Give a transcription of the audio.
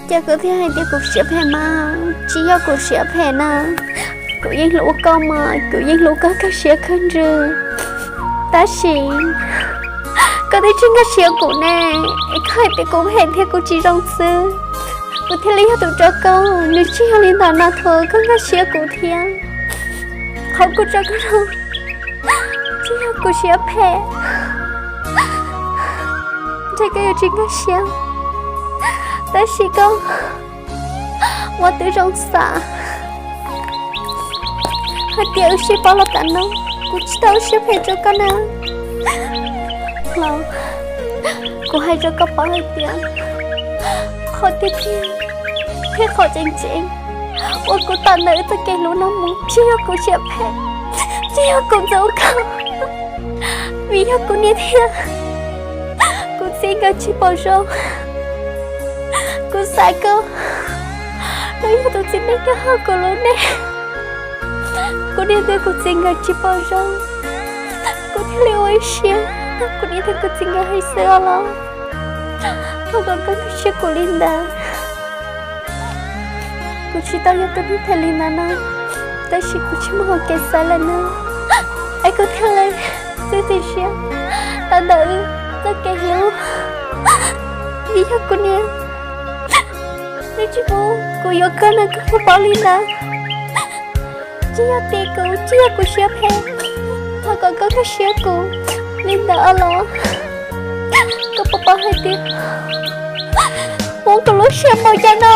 Ces koj thiaj hais tias kuv siab phem mas, tsis yog kuv siab phem na. Kuv yeej hlub koj mas, kuv yeej hlub koj kawg siab kawg ntsws. Tab sis koj twb tsis nkag siab kuv ne, es koj hais tias kuv phem thiab kuv tsis zoo xwb, kuv thiaj li yog tus rau koj. Nws tsis yog li ntawd no, thov koj nkag siab kuv thiab. Qhov kuv rau koj no tsis yog kuv siab phem, ntshe koj yuav tsis nkag siab, tab sis koj ua twb zoo xav hais tias wb sib paub los tas no, kuv tsis tau siab phem rau koj na. Los, kuv hais rau koj paub hais tias qhov tiag tiag thiab qhov tseeb tseeb uas kuv tawm ntawm wb txoj kev hlub no mus tsis yog kuv siab phem, tsis yog kuv ntxub koj, vim yog kuv niam thiab kuv txiv nkawd tsis pom zoo. Kuv xav koj los yog tus txiv neej nyob hauv kuv lub neej. Kuv niam thiab kuv txiv nkawd tsis pom zoo, kuv thiaj li ua ib siab, kuv niam thiab kuv txiv nkawd hais xwb os los. Thov kom koj nkag siab kuv li ntawd. Kuv tsis tau yog tus neeg phem li ntawd no, tab sis kuv tsis muaj hau kev xav lawm no, es kuv thiaj li txiav txim siab tawm ntawm wb txoj kev hlub. Vim yog kuv niam, nws tsis pub kuv yuav koj no koj puas paub li ntawd. Tsis yog tias kuv tsis yog kuv siab phem, thov kom koj nkag siab kuv li ntawd os los. Koj puas paub hais tias muab kuv lub siab npaum cas no.